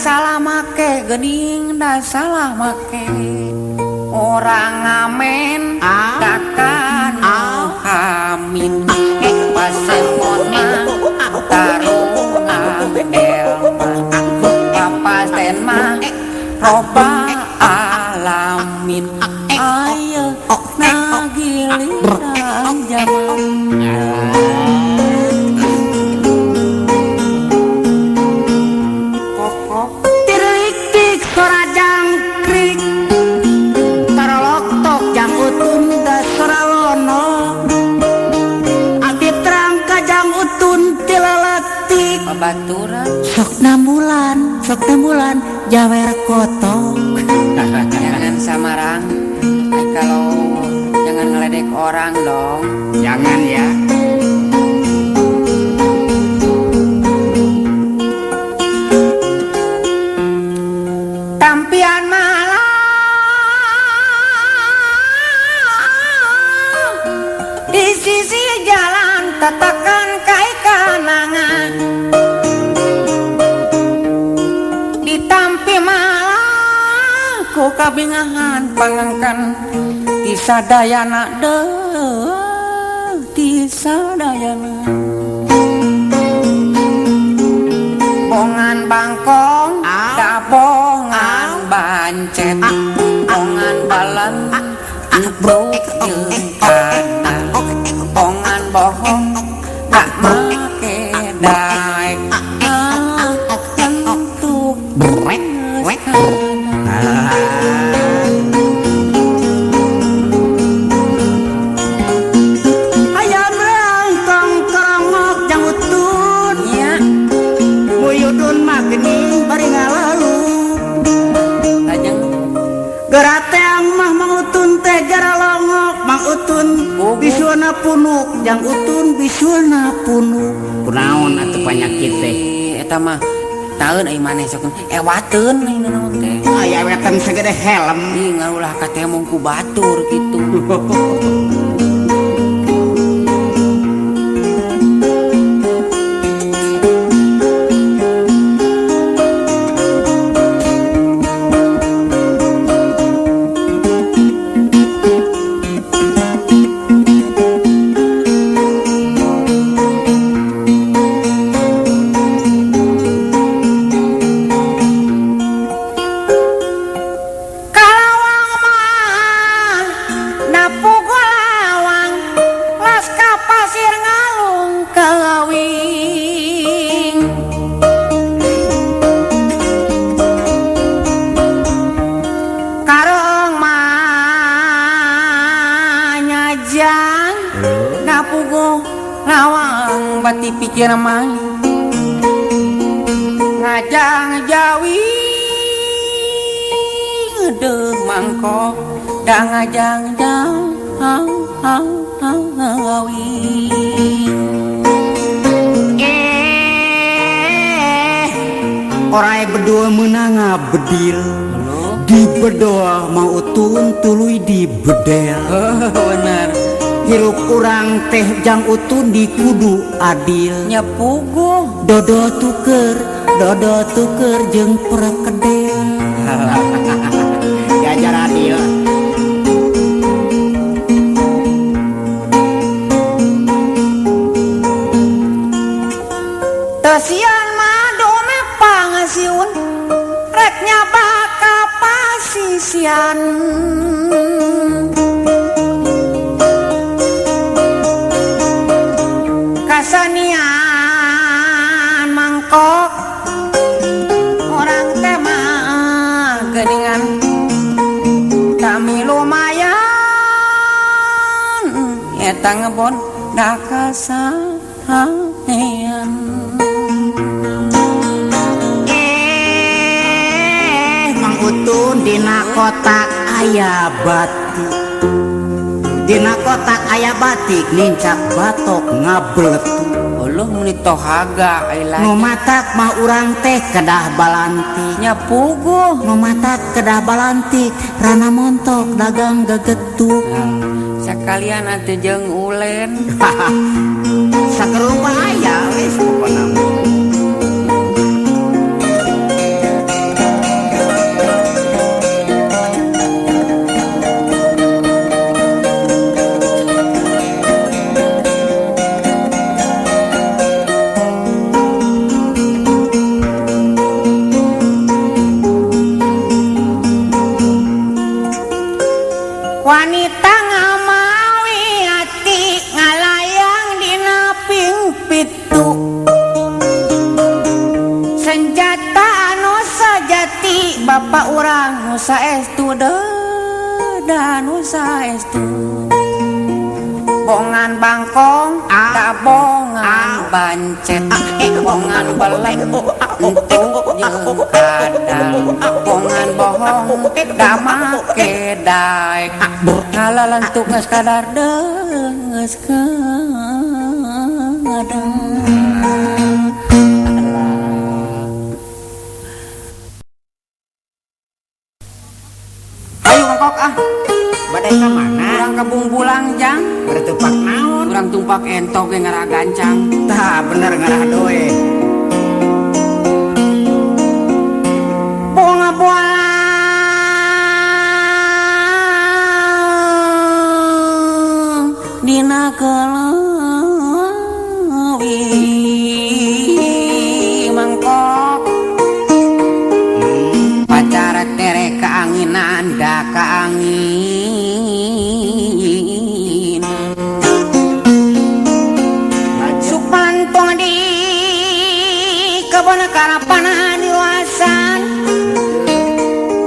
salah make geuning da salah make orang ngamen takkan hamin pasemon mah tarungan delman papasten mah roba alamin ayo nagiliran jaman kokok tirik sora jangkrik tarolok tok jang utun da sora lono abdi terang ka jang utun tilalatik babaturan sok nambulan jawer kotok. Jangan samarang, kalau jangan ngeledek orang dong. Jangan ya. Tampian malam di sisi jalan tatakan kai kanangan ditampi malam ku kabingahan pangangkan tisadayana deuh tisadayana bongan bangkong da bongan bancet bongan balan bruk jeung kana bongan bohong tak make daek tentu brek wek. Ayam rangkong kerongok jang utun nya muyudun mah geuning bari ngalalu lajeng gerateang mah Mang Utun teh jaralongok Mang Utun bisulna punuk jang utun bisulna punuk kunaon atuh panyakit teh eta mah taeun euy maneh sok ewateun euy naon teh aya wetan sagede helm ih ngarulah ka temong ku batur kitu. Bati pikir mah ngajang jawi deuh mangkok da ngajang jawi orai bedua meunang ngabedil di bedoa mau utun tuluy di bedel. Bener hirup urang teh jang utun di kudu adil nya puguh dodo tuker jeung perkedel. Diajar adil. Tesian madome pangasiun rek nyabak ka pasisian kasanian mangkok orang teh mah geuningan kami lumayan eta ngebon da kasaean. Mang Utun dina kotak aya batik dina kotak aya batik nincak batok ngabletu. Uluh meni tohaga ai nu matak mah urang teh kedah balantik nya puguh nu matak kedah balantik rana montok dagang gegetuk. Sakalian atuh jeung ulen. Sakerupa aya wis pokona. pitu senjata anu sajati bapak urang nu saestu deuda nu saestu bongan bangkong tabongan bancet bongan belek entuk jeung kadal bongan bohong da make daek ngalalentuk geus kadar deungeus kadang. Ayo mangkok ah. Badai ka mana? Urang ka Bungbulang jang. Bertupak naon? Urang tumpak entok ge ngarah gancang. Tah bener ngarah doe. Bunga bolang dina kelewi mangkok pacara tere keanginan da keangin supantong di kebon karapanan di luasan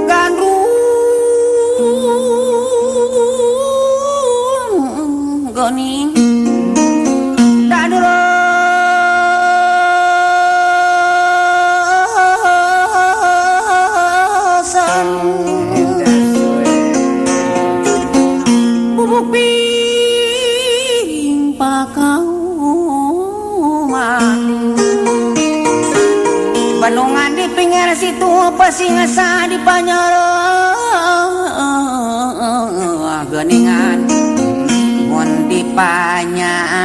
gandrung gening Bandungan di pinggir situ pesingasa di panyoro geningan mun di panyar.